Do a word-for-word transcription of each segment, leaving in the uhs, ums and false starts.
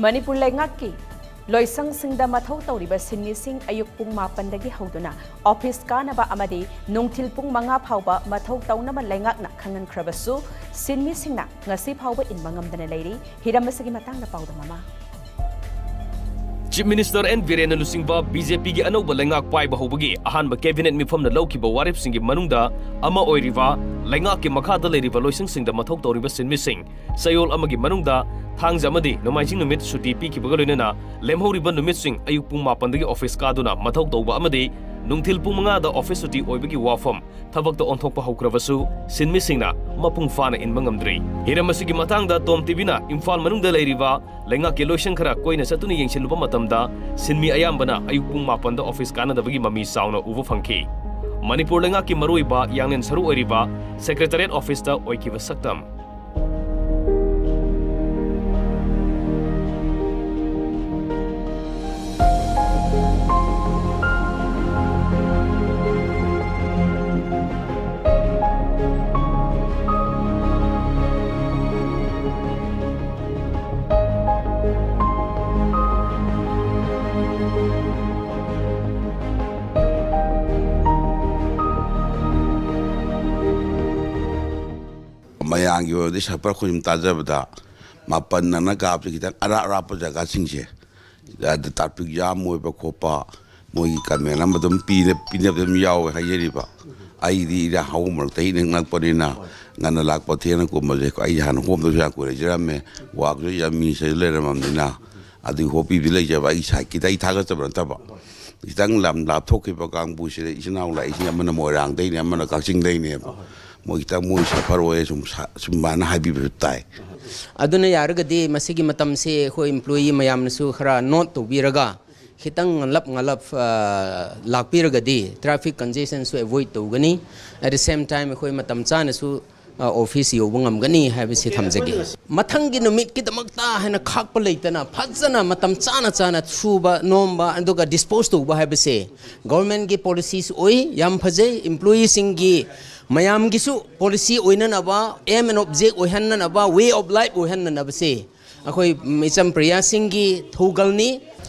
ꯃꯅꯤꯄꯨꯔ ꯂꯩꯉꯥꯛꯀꯤ ꯂꯣꯏꯁꯪꯁꯤꯡꯗ ꯃꯊꯧ ꯇꯧꯔꯤꯕ ꯁꯤꯟꯃꯤꯁꯤꯡ ꯑꯌꯨꯛ ꯄꯨꯡ ꯃꯥꯄꯟꯗꯒꯤ ꯍꯧꯗꯨꯅ ꯑꯣꯐꯤꯁ ꯀꯥꯅꯕ ꯑꯃꯗꯤ ꯅꯨꯡꯊꯤꯜ ꯄꯨꯡ ꯃꯉꯥ ꯐꯥꯎꯕ ꯃꯊꯧ ꯇꯧꯅꯕ ꯂꯩꯉꯥꯛꯅ ꯈꯪꯍꯟꯈ꯭ꯔꯕꯁꯨ, ꯁꯤꯟꯃꯤꯁꯤꯡꯅ ꯉꯁꯤ ꯐꯥꯎꯕ ꯏꯟꯕ ꯉꯝꯗꯅ ꯂꯩꯔꯤ꯫ ꯍꯤꯔꯝ ꯑꯁꯤꯒꯤ ꯃꯇꯥꯡꯗ ꯄꯥꯎꯗꯝ ꯑꯃ꯫ Chief Minister N ꯕꯤꯔꯦꯟꯅ ꯂꯨꯆꯤꯡꯕ ꯕꯤ ꯖꯦ ꯄꯤꯒꯤ ꯑꯅꯧꯕ ꯂꯩꯉꯥꯛ ꯄꯥꯏꯕ ꯍꯧꯕꯒꯤ ꯑꯍꯥꯟꯕ cabinet ꯃꯤꯐꯝꯅ ꯂꯧꯈꯤꯕ ꯋꯥꯔꯦꯞꯁꯤꯡꯒꯤ ꯃꯅꯨꯡꯗ ꯑꯃ ꯑꯣꯏꯔꯤꯕ ꯂꯩꯉꯥꯛꯀꯤ ꯃꯈꯥꯗ ꯂꯩꯔꯤꯕ ꯂꯣꯏꯁꯪꯁꯤꯡꯗ ꯃꯊꯧ ꯇꯧꯔꯤꯕ ꯁꯤꯟꯃꯤꯁꯤꯡ ꯆꯌꯣꯜ ꯑꯃꯒꯤ ꯃꯅꯨꯡꯗ ꯊꯥꯡꯖ ꯑꯃꯗꯤ ꯅꯣꯡꯃꯥꯏꯖꯤꯡ ꯅꯨꯃꯤꯠ ꯁꯨꯇꯤ ꯄꯤꯈꯤꯕꯒ ꯂꯣꯏꯅꯅ ꯂꯦꯝꯍꯧꯔꯤꯕ ꯅꯨꯃꯤꯠꯁꯤꯡ ꯑꯌꯨꯛ ꯄꯨꯡ ꯃꯥꯄꯟꯗꯒꯤ ꯑꯣꯐꯤꯁ ꯀꯥꯗꯨꯅ ꯃꯊꯧ ꯇꯧꯕ ꯑꯃꯗꯤ ꯅꯨꯡꯊꯤꯜ ꯄꯨꯡ ꯃꯉꯥꯗ ꯑꯣꯐꯤꯁ ꯁꯨꯇꯤ ꯑꯣꯏꯕꯒꯤ ꯋꯥꯐꯝ ꯊꯕꯛꯇ ꯑꯣꯟꯊꯣꯛꯄ ꯍꯧꯈ꯭ꯔꯕꯁꯨ, ꯁꯤꯟꯃꯤꯁꯤꯡꯅ ꯃꯄꯨꯡ ꯐꯥꯅ ꯏꯟꯕ ꯉꯝꯗ꯭ꯔꯤ꯫ ꯍꯤꯔꯝ ꯑꯁꯤꯒꯤ ꯃꯇꯥꯡꯗ ꯇꯣꯝ ꯇꯤꯚꯤꯅ ꯏꯝꯐꯥꯜ ꯃꯅꯨꯡꯗ ꯂꯩꯔꯤꯕ ꯂꯩꯉꯥꯛꯀꯤ ꯂꯣꯏꯁꯪ ꯈꯔ ꯀꯣꯏꯅ ꯆꯠꯇꯨꯅ ꯌꯦꯡꯁꯤꯜꯂꯨꯕ ꯃꯇꯝꯗ, ꯁꯤꯟꯃꯤ ꯑꯌꯥꯝꯕꯅ ꯑꯌꯨꯛ ꯄꯨꯡ ꯃꯥꯄꯟꯗ ꯑꯣꯐꯤꯁ ꯀꯥꯅꯗꯕꯒꯤ ꯃꯃꯤ ꯆꯥꯎꯅ ꯎꯕ ꯐꯪꯈꯤ꯫ ꯃꯅꯤꯄꯨꯔ ꯂꯩꯉꯥꯛꯀꯤ ꯃꯔꯨꯑꯣꯏꯕ ꯌꯥꯡꯂꯦꯟ ꯁꯔꯨ ꯑꯣꯏꯔꯤꯕ ꯁꯦꯀ꯭ꯔꯦꯇꯔꯤꯌꯦꯠ ꯑꯣꯐꯤꯁꯇ ꯑꯣꯏꯈꯤꯕ ꯁꯛꯇꯝ꯫ ꯃꯌꯥꯝꯒꯤ ꯑꯣꯏꯕꯗꯤ ꯁꯐꯔ ꯑꯩꯈꯣꯏ ꯁꯨꯝ ꯇꯥꯖꯕꯗ ꯃꯥꯄꯟ ꯅꯪꯅ ꯀꯥꯕꯁꯦ ꯈꯤꯇꯪ ꯑꯔꯥꯞ ꯑꯔꯥꯞꯄ ꯖꯒꯥꯁꯤꯡꯁꯦ, ꯑꯗ traffic jam ꯑꯣꯏꯕ ꯈꯣꯠꯄ, ꯃꯣꯏꯒꯤ comment ꯑꯃ ꯑꯗꯨꯝ ꯄꯤꯅ-, ꯄꯤꯅꯕ ꯑꯗꯨꯝ ꯌꯥꯎꯋꯦ ꯍꯥꯏꯖꯔꯤꯕ꯫ ꯑꯩꯗꯤ ꯏꯔꯥꯡ ꯍꯧꯕ ꯃꯔꯛꯇ ꯍꯦꯛ ꯅꯛꯄꯅꯤꯅ, ꯉꯟꯅ ꯂꯥꯛꯄ ꯊꯦꯡꯅ ꯀꯨꯝꯕꯁꯦ ꯑꯩ ꯍꯥꯟꯅ ꯍꯣꯝꯗꯁꯨ ꯌꯥꯝ ꯀꯨꯏꯔꯦ ꯂꯩꯖꯔꯝꯃꯦ, workꯁꯨ ꯌꯥꯝ ꯃꯤꯁꯇꯁꯨ ꯂꯩꯔꯝꯃꯕꯅꯤꯅ꯫ ꯑꯗꯨꯒꯤ ꯍꯣꯕꯤꯗꯤ ꯂꯩꯖꯕ, ꯑꯩ ꯏꯁꯥ ꯈꯤꯇꯪ, ꯑꯩ ꯊꯥꯒꯠꯆꯕ ꯅꯠꯇꯕ꯫ ꯈꯤꯇꯪ ꯂꯝ ꯂꯥꯞꯊꯣꯛꯈꯤꯕ ꯀꯥꯡꯕꯨꯁꯤꯗ ꯏꯆꯤꯟ ꯏꯅꯥꯎ ꯂꯥꯛꯏꯁꯤꯅ ꯑꯃꯅ ꯃꯣꯏꯔꯥꯡꯗꯩꯅꯦ, ꯑꯃꯅ ꯀꯛꯆꯤꯡꯗꯩꯅꯦꯕ꯫ ꯃꯣꯏ ꯈꯤꯇꯪ ꯃꯣꯏ suffer ꯑꯣꯏꯌꯦ, ꯁꯨꯝ ꯁꯥ-, ꯁꯨꯃꯥꯏꯅ ꯍꯥꯏꯕꯤꯕꯁꯨ ꯇꯥꯏ꯫ ꯑꯗꯨꯅ ꯌꯥꯔꯒꯗꯤ ꯃꯁꯤꯒꯤ ꯃꯇꯝꯁꯦ ꯑꯩꯈꯣꯏ employee ꯃꯌꯥꯝꯅꯁꯨ ꯈꯔ note ꯇꯧꯕꯤꯔꯒ, ꯈꯤꯇꯪ ꯉꯜꯂꯞ ꯉꯜꯂꯞ, ꯑ, ꯂꯥꯛꯄꯤꯔꯒꯗꯤ traffic congestionꯁꯨ avoid ꯇꯧꯒꯅꯤ꯫ At the same time ꯑꯩꯈꯣꯏ ꯃꯇꯝ ꯆꯥꯅꯁꯨ, ꯑ, ꯑꯣꯐꯤꯁ ꯌꯧꯕ ꯉꯝꯒꯅꯤ ꯍꯥꯏꯕꯁꯤ ꯊꯝꯖꯒꯦ꯫ ꯃꯊꯪꯒꯤ ꯅꯨꯃꯤꯠꯀꯤꯗꯃꯛꯇ ꯍꯥꯏꯅ ꯈꯥꯛꯄ ꯂꯩꯇꯅ ꯐꯖꯅ ꯃꯇꯝ ꯆꯥꯅ ꯆꯥꯅ ꯁꯨꯕ ꯅꯣꯝꯕ ꯑꯗꯨꯒ dispose ꯇꯧꯕ ꯍꯥꯏꯕꯁꯦ governmentꯀꯤ policies ꯑꯣꯏ, ꯌꯥꯝ ꯐꯖꯩ꯫ Employeeꯁꯤꯡꯒꯤ ꯃꯌꯥꯝꯒꯤꯁꯨ policy ꯑꯣꯏꯅꯅꯕ, aim and object ꯑꯣꯏꯍꯟꯅꯅꯕ, way of life ꯑꯣꯏꯍꯟꯅꯅꯕꯁꯦ ꯑꯩꯈꯣꯏ ꯏꯆꯝ ꯄ꯭ꯔꯤꯌꯥ ꯁꯤꯡꯒꯤ ꯊꯧꯒꯜꯅꯤ꯫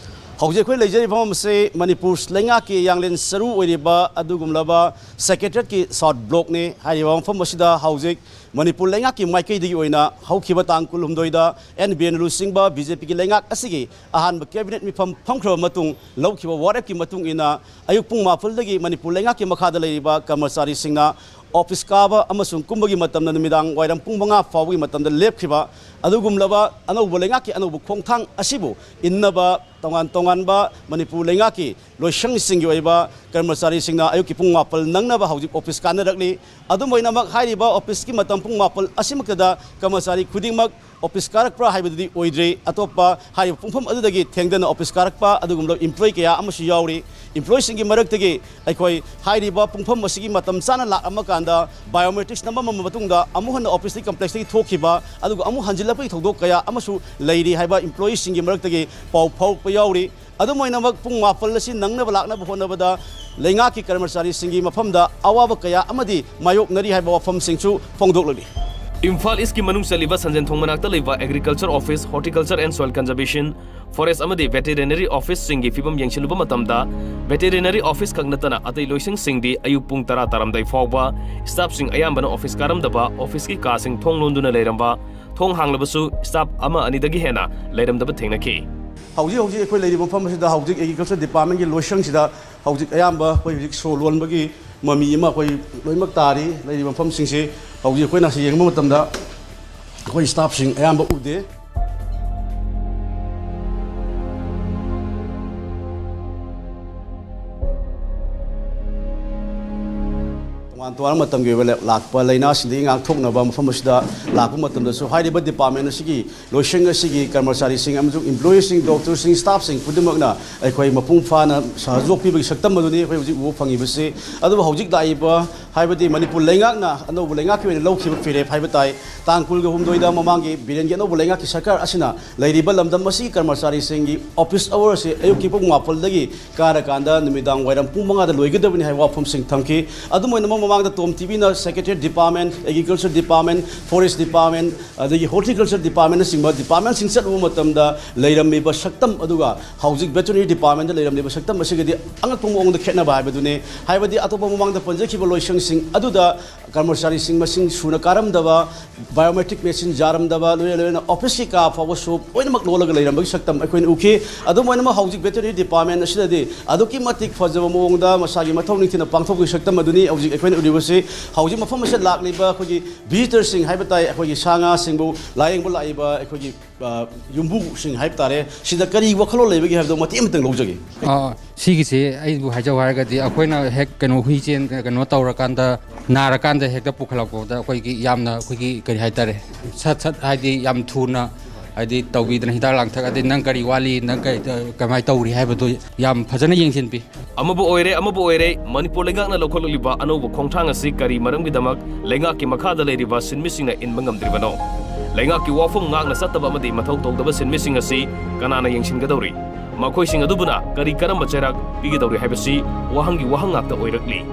ꯍꯧꯖꯤꯛ ꯑꯩꯈꯣꯏ ꯂꯩꯖꯔꯤꯕ ꯃꯐꯝ ꯑꯁꯤ ꯃꯅꯤꯄꯨꯔ ꯂꯩꯉꯥꯛꯀꯤ ꯌꯥꯡꯂꯦꯟ ꯁꯔꯨ ꯑꯣꯏꯔꯤꯕ ꯑꯗꯨꯒꯨꯝꯂꯕ ꯁꯦꯀ꯭ꯔꯦꯇꯔꯤꯌꯦꯠꯀꯤ ꯁꯥꯎꯠ ꯕ꯭ꯂꯣꯛꯅꯤ꯫ ꯍꯥꯏꯔꯤꯕ ꯃꯐꯝ ꯑꯁꯤꯗ ꯍꯧꯖꯤꯛ ꯃꯅꯤꯄꯨꯔ ꯂꯩꯉꯥꯛꯀꯤ ꯃꯥꯏꯀꯩꯗꯒꯤ ꯑꯣꯏꯅ ꯍꯧꯈꯤꯕ ꯇꯥꯡ ꯀꯨꯟꯍꯨꯝꯗꯣꯏꯗ ꯑꯦꯟ ꯕꯤꯔꯦꯟ ꯂꯨꯆꯤꯡꯕ ꯕꯤ ꯖꯦ ꯄꯤꯒꯤ ꯂꯩꯉꯥꯛ ꯑꯁꯤꯒꯤ ꯑꯍꯥꯟꯕ ꯀꯦꯕꯤꯅꯦꯠ ꯃꯤꯐꯝ ꯐꯝꯈ꯭ꯔꯕ ꯃꯇꯨꯡ ꯂꯧꯈꯤꯕ ꯋꯥꯔꯦꯞꯀꯤ ꯃꯇꯨꯡ ꯏꯟꯅ ꯑꯌꯨꯛ ꯄꯨꯡ ꯃꯥꯄꯜꯗꯒꯤ ꯃꯅꯤꯄꯨꯔ ꯂꯩꯉꯥꯛꯀꯤ ꯃꯈꯥꯗ ꯂꯩꯔꯤꯕ ꯀꯔꯃꯆꯥꯔꯤꯁꯤꯡꯅ ꯑꯣꯐꯤꯁ ꯀꯥꯕ ꯑꯃꯁꯨꯡ ꯀꯨꯝꯕꯒꯤ ꯃꯇꯝꯗ ꯅꯨꯃꯤꯗꯥꯡ ꯋꯥꯏꯔꯝ ꯄꯨꯡ ꯃꯉꯥ ꯐꯥꯎꯕꯒꯤ ꯃꯇꯝꯗ ꯂꯦꯞꯈꯤꯕ ꯑꯗꯨꯒꯨꯝꯂꯕ ꯑꯅꯧꯕ ꯂꯩꯉꯥꯛꯀꯤ ꯑꯅꯧꯕ ꯈꯣꯡꯊꯥꯡ ꯑꯁꯤꯕꯨ ꯏꯟꯅꯕ ꯇꯣꯉꯥꯟ ꯇꯣꯉꯥꯟꯕ ꯃꯅꯤꯄꯨꯔ ꯂꯩꯉꯥꯛꯀꯤ ꯂꯣꯏꯁꯪꯁꯤꯡꯒꯤ ꯑꯣꯏꯕ ꯀꯔꯃꯆꯥꯔꯤꯁꯤꯡꯅ ꯑꯌꯨꯛꯀꯤ ꯄꯨꯡ ꯃꯥꯄꯜ ꯅꯪꯅꯕ ꯍꯧꯖꯤꯛ ꯑꯣꯐꯤꯁ ꯀꯥꯅꯔꯛꯂꯤ꯫ ꯑꯗꯨꯝ ꯑꯣꯏꯅꯃꯛ, ꯍꯥꯏꯔꯤꯕ ꯑꯣꯐꯤꯁꯀꯤ ꯃꯇꯝ ꯄꯨꯡ ꯃꯥꯄꯜ ꯑꯁꯤꯃꯛꯇꯗ ꯀꯔꯃꯆꯥꯔꯤ ꯈꯨꯗꯤꯡꯃꯛ ꯑꯣꯐꯤꯁ ꯀꯥꯔꯛꯄ꯭ꯔꯥ ꯍꯥꯏꯕꯗꯨꯗꯤ ꯑꯣꯏꯗ꯭ꯔꯤ꯫ ꯑꯇꯣꯞꯄ ꯍꯥꯏꯔꯤꯕ ꯄꯨꯡꯐꯝ ꯑꯗꯨꯗꯒꯤ ꯊꯦꯡꯗꯅ ꯑꯣꯐꯤꯁ ꯀꯥꯔꯛꯄ ꯑꯗꯨꯒꯨꯝꯂꯕ ꯏꯝꯄ꯭ꯂꯣꯌꯤ ꯀꯌꯥ ꯑꯃꯁꯨ ꯌꯥꯎꯔꯤ꯫ ꯏꯝꯄ꯭ꯂꯣꯌꯤꯁꯤꯡꯒꯤ ꯃꯔꯛꯇꯒꯤ ꯑꯩꯈꯣꯏ ꯍꯥꯏꯔꯤꯕ ꯄꯨꯡꯐꯝ ꯑꯁꯤꯒꯤ ꯃꯇꯝ ꯆꯥꯅ ꯂꯥꯛꯂꯝꯃ ꯀꯥꯟꯗ ꯕꯥꯏꯑꯣꯃꯦꯇ꯭ꯔꯤꯛꯁ ꯅꯝꯂꯝꯃꯕ ꯃꯇꯨꯡꯗ ꯑꯃꯨꯛ ꯍꯟꯅ ꯑꯣꯐꯤꯁꯇꯒꯤ, ꯀꯝꯄ꯭ꯂꯦꯛꯁꯇꯒꯤ ꯊꯣꯛꯈꯤꯕ ꯑꯗꯨꯒ ꯑꯃꯨꯛ ꯍꯟꯖꯤꯜꯂꯛꯄꯒꯤ ꯊꯧꯗꯣꯛ ꯀꯌꯥ ꯑꯃꯁꯨ ꯂꯩꯔꯤ ꯍꯥꯏꯕ ꯏꯝꯄ꯭ꯂꯣꯌꯤꯁꯤꯡꯒꯤ ꯃꯔꯛꯇꯒꯤ ꯄꯥꯎ ꯐꯥꯎꯔꯛꯄ ꯌꯥꯎꯔꯤ꯫ ꯑꯗꯨꯝ ꯑꯣꯏꯅꯃꯛ, ꯄꯨꯡ ꯃꯥꯄꯜ ꯑꯁꯤ ꯅꯪꯅꯕ ꯂꯥꯛꯅꯕ ꯍꯣꯠꯅꯕꯗ ꯂꯩꯉꯥꯛꯀꯤ ꯀꯔꯃꯆꯥꯔꯤꯁꯤꯡꯒꯤ ꯃꯐꯝꯗ ꯑꯋꯥꯕ ꯀꯌꯥ ꯑꯃꯗꯤ ꯃꯥꯌꯣꯛꯅꯔꯤ ꯍꯥꯏꯕ ꯋꯥꯐꯝꯁꯤꯡꯁꯨ ꯐꯣꯡꯗꯣꯛꯂꯤ꯫ ꯏꯝꯐꯥꯜ ꯏꯁꯀꯤ ꯃꯅꯨꯡ ꯆꯜꯂꯤꯕ ꯁꯟꯖꯦꯟꯊꯣꯡ ꯃꯅꯥꯛꯇ ꯂꯩꯕ Agriculture Office, Horticulture and Soil Conservation, Forest ꯑꯃꯗꯤ Veterinary Officeꯁꯤꯡꯒꯤ ꯐꯤꯕꯝ ꯌꯦꯡꯁꯤꯜꯂꯨꯕ ꯃꯇꯝꯗ, Veterinary Office ꯈꯛ ꯅꯠꯇꯅ ꯑꯇꯩ ꯂꯣꯏꯁꯪꯁꯤꯡꯗꯤ ꯑꯌꯨꯛ ꯄꯨꯡ ꯇꯔꯥ ꯇꯥꯔꯝꯗꯥꯏ ꯐꯥꯎꯕ staffꯁꯤꯡ ꯑꯌꯥꯝꯕꯅ ꯑꯣꯐꯤꯁ ꯀꯥꯔꯝꯗꯕ, ꯑꯣꯐꯤꯁꯀꯤ ꯀꯥꯁꯤꯡ ꯊꯣꯡ ꯂꯣꯟꯗꯨꯅ ꯂꯩꯔꯝꯕ, ꯊꯣꯡ ꯍꯥꯡꯂꯕꯁꯨ staff ꯑꯃ ꯑꯅꯤꯗꯒꯤ ꯍꯦꯟꯅ ꯂꯩꯔꯝꯗꯕ ꯊꯦꯡꯅꯈꯤ꯫ ꯍꯧꯖꯤꯛ ꯍꯧꯖꯤꯛ ꯑꯩꯈꯣꯏ ꯂꯩꯔꯤꯕ ꯃꯐꯝ ꯑꯁꯤꯗ ꯍꯧꯖꯤꯛ Agriculture Departmentꯀꯤ ꯂꯣꯏꯁꯪꯁꯤꯗ ꯍꯧꯖꯤꯛ ꯑꯌꯥꯝꯕ ꯑꯩꯈꯣꯏ ꯍꯧꯖꯤꯛ ꯁꯣ ꯂꯣꯟꯕꯒꯤ ꯃꯃꯤ ꯑꯃ ꯑꯩꯈꯣꯏ ꯂꯣꯏꯅꯃꯛ ꯇꯥꯔꯤ꯫ ꯂꯩꯔꯤꯕ ꯃꯐꯝꯁꯤꯡꯁꯤ ꯍꯧꯖꯤꯛ ꯑꯩꯈꯣꯏꯅ ꯁꯤ ꯌꯦꯡꯕ ꯃꯇꯝꯗ ꯑꯩꯈꯣꯏ staffꯁꯤꯡ ꯑꯌꯥꯝꯕ ꯎꯗꯦ꯫ ꯇꯣꯉꯥꯟ ꯇꯣꯉꯥꯟꯕ ꯃꯇꯝꯒꯤ ꯑꯣꯏꯕ ꯂꯥꯛꯄ ꯂꯥꯏꯅꯥꯁꯤꯡꯗꯒꯤ ꯉꯥꯛꯊꯣꯛꯅꯕ ꯃꯐꯝ ꯑꯁꯤꯗ ꯂꯥꯛꯄ ꯃꯇꯝꯗꯁꯨ ꯍꯥꯏꯔꯤꯕ department ꯑꯁꯤꯒꯤ, ꯂꯣꯏꯁꯪ ꯑꯁꯤꯒꯤ ꯀꯔꯃꯆꯥꯔꯤꯁꯤꯡ ꯑꯃꯁꯨꯡ employeeꯁꯤꯡ, doctorꯁꯤꯡ, staffꯁꯤꯡ ꯈꯨꯗꯤꯡꯃꯛꯅ ꯑꯩꯈꯣꯏ ꯃꯄꯨꯡ ꯐꯥꯅ ꯁꯍꯌꯣꯒ ꯄꯤꯕꯒꯤ ꯁꯛꯇꯝ ꯑꯗꯨꯅꯤ ꯑꯩꯈꯣꯏ ꯍꯧꯖꯤꯛ ꯎꯕ ꯐꯪꯉꯤꯕꯁꯤ꯫ ꯑꯗꯨꯕꯨ ꯍꯧꯖꯤꯛ ꯂꯥꯛꯏꯕ, ꯍꯥꯏꯕꯗꯤ ꯃꯅꯤꯄꯨꯔ ꯂꯩꯉꯥꯛꯅ ꯑꯅꯧꯕ ꯂꯩꯉꯥꯛꯀꯤ ꯑꯣꯏꯅ ꯂꯧꯈꯤꯕ ꯐꯤꯔꯦꯞ ꯍꯥꯏꯕ ꯇꯥꯏ, ꯇꯥꯡ ꯀꯨꯟꯒ ꯍꯨꯝꯗꯣꯏꯗ ꯃꯃꯥꯡꯒꯤ ꯕꯤꯔꯦꯟꯒꯤ ꯑꯅꯧꯕ ꯂꯩꯉꯥꯛꯀꯤ ꯁꯔꯀꯥꯔ ꯑꯁꯤꯅ ꯂꯩꯔꯤꯕ ꯂꯝꯗꯝ ꯑꯁꯤꯒꯤ ꯀꯔꯃꯆꯥꯔꯤꯁꯤꯡꯒꯤ office hourꯁꯤ ꯑꯌꯨꯛꯀꯤ ꯄꯨꯡ ꯃꯥꯄꯜꯗꯒꯤ ꯀꯥꯔꯀꯥꯟꯗ ꯅꯨꯃꯤꯗꯥꯡ ꯋꯥꯏꯔꯝ ꯄꯨꯡ ꯃꯉꯥꯗ ꯂꯣꯏꯒꯗꯕꯅꯤ ꯍꯥꯏꯕ ꯋꯥꯐꯝꯁꯤꯡ ꯊꯝꯈꯤ꯫ ꯑꯗꯨꯝ ꯑꯣꯏꯅꯃꯛ, ꯃꯃꯥꯡ ꯃꯃꯥꯡꯗ ꯇꯣꯝ ꯇꯤꯕꯤꯅ Secretariat Department, Agriculture Department, Forest Department, ꯑꯗꯒꯤ Horticulture Departmentꯅꯆꯤꯡꯕ departmentꯁꯤꯡ ꯆꯠꯂꯨꯕ ꯃꯇꯝꯗ ꯂꯩꯔꯝꯃꯤꯕ ꯁꯛꯇꯝ ꯑꯗꯨꯒ ꯍꯧꯖꯤꯛ Veterinary Departmentꯇ ꯂꯩꯔꯝꯂꯤꯕ ꯁꯛꯇꯝ ꯑꯁꯤꯒꯗꯤ ꯑꯉꯛꯄ ꯃꯑꯣꯡꯗ ꯈꯦꯠꯅꯕ ꯍꯥꯏꯕꯗꯨꯅꯤ꯫ ꯍꯥꯏꯕꯗꯤ ꯑꯇꯣꯞꯄ ꯃꯃꯥꯡꯗ ꯄꯟꯖꯈꯤꯕ ꯂꯣꯏꯁꯪꯁꯤꯡ ꯑꯗꯨꯗ ꯀꯔꯃꯆꯥꯔꯤꯁꯤꯡ ꯃꯁꯤꯡ ꯁꯨꯅ ꯀꯥꯔꯝꯗꯕ, biometric machine ꯌꯥꯔꯝꯗꯕ, ꯂꯣꯏꯅ ꯂꯣꯏꯅ officeꯀꯤ ꯀꯥ ꯐꯥꯎꯕ shop ꯂꯣꯏꯅꯃꯛ ꯂꯣꯜꯂꯒ ꯂꯩꯔꯝꯕꯒꯤ ꯁꯛꯇꯝ ꯑꯩꯈꯣꯏꯅ ꯎꯈꯤ꯫ ꯑꯗꯨꯝ ꯑꯣꯏꯅꯃꯛ ꯍꯧꯖꯤꯛ Veterinary Department ꯑꯁꯤꯗꯗꯤ ꯑꯗꯨꯛꯀꯤ ꯃꯇꯤꯛ ꯐꯖꯕ ꯃꯑꯣꯡꯗ ꯃꯁꯥꯒꯤ ꯃꯊꯧ ꯅꯤꯡꯊꯤꯅ ꯄꯥꯡꯊꯣꯛꯄꯒꯤ ꯁꯛꯇꯝ ꯑꯗꯨꯅꯤ ꯍꯧꯖꯤꯛ ꯑꯩꯈꯣꯏꯅ ꯎꯔꯤꯕꯁꯤ꯫ ꯍꯧꯖꯤꯛ ꯃꯐꯝ ꯑꯁꯤꯗ ꯂꯥꯛꯂꯤꯕ ꯑꯩꯈꯣꯏꯒꯤ visitorꯁꯤꯡ ꯍꯥꯏꯕ ꯇꯥꯏ, ꯑꯩꯈꯣꯏꯒꯤ ꯁꯥ ꯉꯥꯁꯤꯡꯕꯨ ꯂꯥꯌꯦꯡꯕ ꯂꯥꯛꯏꯕ ꯑꯩꯈꯣꯏꯒꯤ, ꯑ, ꯌꯨꯝꯕꯨꯁꯤꯡ ꯍꯥꯏꯕ ꯇꯥꯔꯦ, ꯁꯤꯗ ꯀꯔꯤ ꯋꯥꯈꯜꯂꯣꯟ ꯂꯩꯕꯒꯦ ꯍꯥꯏꯕꯗꯣ ꯃꯇꯦꯛ ꯑꯃꯇꯪ ꯂꯧꯖꯒꯦ꯫ ꯑ, ꯁꯤꯒꯤꯁꯦ ꯑꯩꯕꯨ ꯍꯥꯏꯖꯧ ꯍꯥꯏꯔꯒꯗꯤ, ꯑꯩꯈꯣꯏꯅ ꯍꯦꯛ ꯀꯩꯅꯣ, ꯍꯨꯏ ꯆꯦꯟ, ꯀꯩꯅꯣ ꯇꯧꯔꯀꯥꯟꯗ, ꯅꯥꯔꯀꯥꯟꯗ ꯍꯦꯛꯇ ꯄꯨꯈꯠꯂꯛꯄꯗ ꯑꯩꯈꯣꯏꯒꯤ ꯌꯥꯝꯅ, ꯑꯩꯈꯣꯏꯒꯤ ꯀꯔꯤ ꯍꯥꯏꯇꯥꯔꯦ, ꯁꯠ ꯁꯠ ꯍꯥꯏꯗꯤ ꯌꯥꯝ ꯊꯨꯅ ꯍꯥꯏꯗꯤ ꯇꯧꯕꯤꯗꯅ, ꯍꯤꯗꯥꯛ ꯂꯥꯡꯊꯛ, ꯑꯗꯩ ꯅꯪ ꯀꯔꯤ ꯋꯥꯠꯂꯤ, ꯅꯪ ꯀꯔꯤ, ꯀꯃꯥꯏꯅ ꯇꯧꯔꯤ ꯍꯥꯏꯕꯗꯣ ꯌꯥꯝ ꯐꯖꯅ ꯌꯦꯡꯁꯤꯟꯕꯤ꯫ ꯑꯃꯕꯨ ꯑꯣꯏꯔꯦ, ꯑꯃꯕꯨ ꯑꯣꯏꯔꯦ, ꯃꯅꯤꯄꯨꯔ ꯂꯩꯉꯥꯛꯅ ꯂꯧꯈꯠꯂꯛꯂꯤꯕ ꯑꯅꯧꯕ ꯈꯣꯡꯊꯥꯡ ꯑꯁꯤ ꯀꯔꯤ ꯃꯔꯝꯒꯤꯗꯃꯛ ꯂꯩꯉꯥꯛꯀꯤ ꯃꯈꯥꯗ ꯂꯩꯔꯤꯕ ꯁꯤꯟꯃꯤꯁꯤꯡꯅ ꯏꯟꯕ ꯉꯝꯗ꯭ꯔꯤꯕꯅꯣ? ꯂꯩꯉꯥꯛꯀꯤ ꯋꯥꯐꯝ ꯉꯥꯛꯅ ꯆꯠꯇꯕ ꯑꯃꯗꯤ ꯃꯊꯧ ꯇꯧꯗꯕ ꯁꯤꯟꯃꯤꯁꯤꯡ ꯑꯁꯤ ꯀꯅꯥꯅ ꯌꯦꯡꯁꯤꯟꯒꯗꯧꯔꯤ? ꯃꯈꯣꯏꯁꯤꯡ ꯑꯗꯨꯕꯨꯅ ꯀꯔꯤ ꯀꯔꯝꯕ ꯆꯩꯔꯥꯛ ꯄꯤꯒꯗꯧꯔꯤ ꯍꯥꯏꯕꯁꯤ ꯋꯥꯍꯪꯒꯤ ꯋꯥꯍꯪ ꯉꯥꯛꯇ ꯑꯣꯏꯔꯛꯂꯤ꯫